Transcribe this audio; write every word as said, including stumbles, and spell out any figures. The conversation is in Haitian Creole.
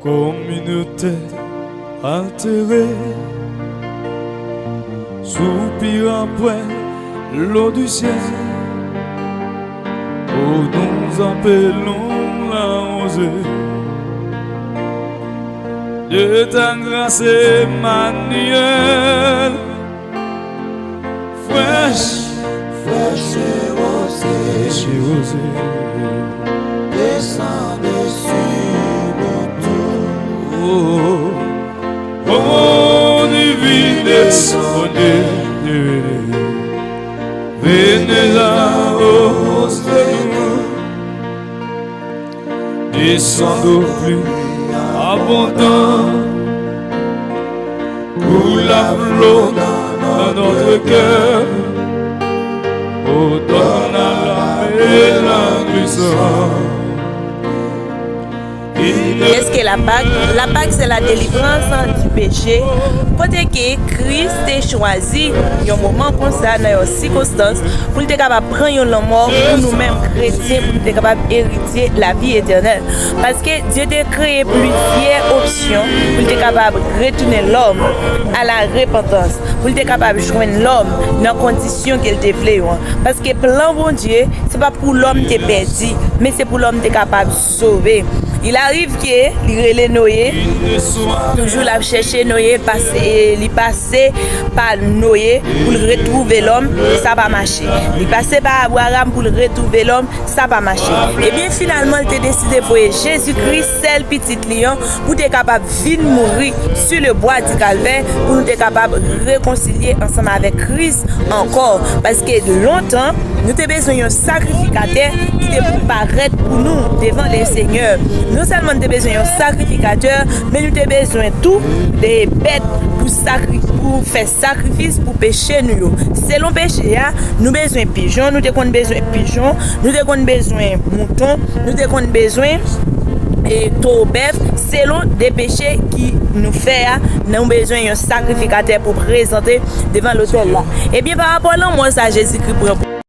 Kominote altere, soupir apre lo di syèl, o nou apelon la roze de ta gras Emmanuel. Fresh, fresh e roze, fresh e roze, desann desi nou tou. Oh, oh, oh, divine sonde, vene la roze nou. Descend au plus abondant pour la flot dans notre cœur. Oh, donne à l'âme et la puissance. Èske la Pak? La Pak se la delivrans di peche. Kote ke Kris te chwazi yon moman konsa nan yon sikonstans pou l te kapab pran yon lanmò pou nou menm kretyen, pou nou te kapab eritye lavi etènèl. Paske Dye te kreye plizyè opsyon pou l te kapab retounen lòm a la repantans, pou l te kapab jwenn lòm nan kondisyon ke l te vle yo an. Paske plan Bondye, se pa pou lòm te pèdi, men se pou lòm te kapab sove. Il arrive ke li rele Noye, toujou l ap chèche Noye, pase, li pase pa Noye pou l retwouve lòm, sa pa mache. Li pase pa Abraram pou l retwouve lòm, sa pa mache. Ebyen, finalman, l te deside voye Jezi Kris, sèl pitit li an, pou te kapab vin mouri sur le bois du Calvaire, pou nou te kapab rekonsilye ansanm avèk Kris ankò. Paske lontan, nou te bezwen yon sakrifikatè ki te pou parèt pou nou devan le Senyè. Non sèlman nou te bezwen yon sakrifikatè, men nou te bezwen tou de bèt pou sakri, pou fè sakrifis pou peche nou yo. Selon peche a, nou bezwen pijon, nou te konn bezwen pijon, nou te konn bezwen mouton, nou te konn bezwen e towo bèf, selon de peche ki nou fè a, nou bezwen yon sakrifikatè pou prezante devan lotèl la. Ebyen, pa rapò lanmò sa Jezikri pran pou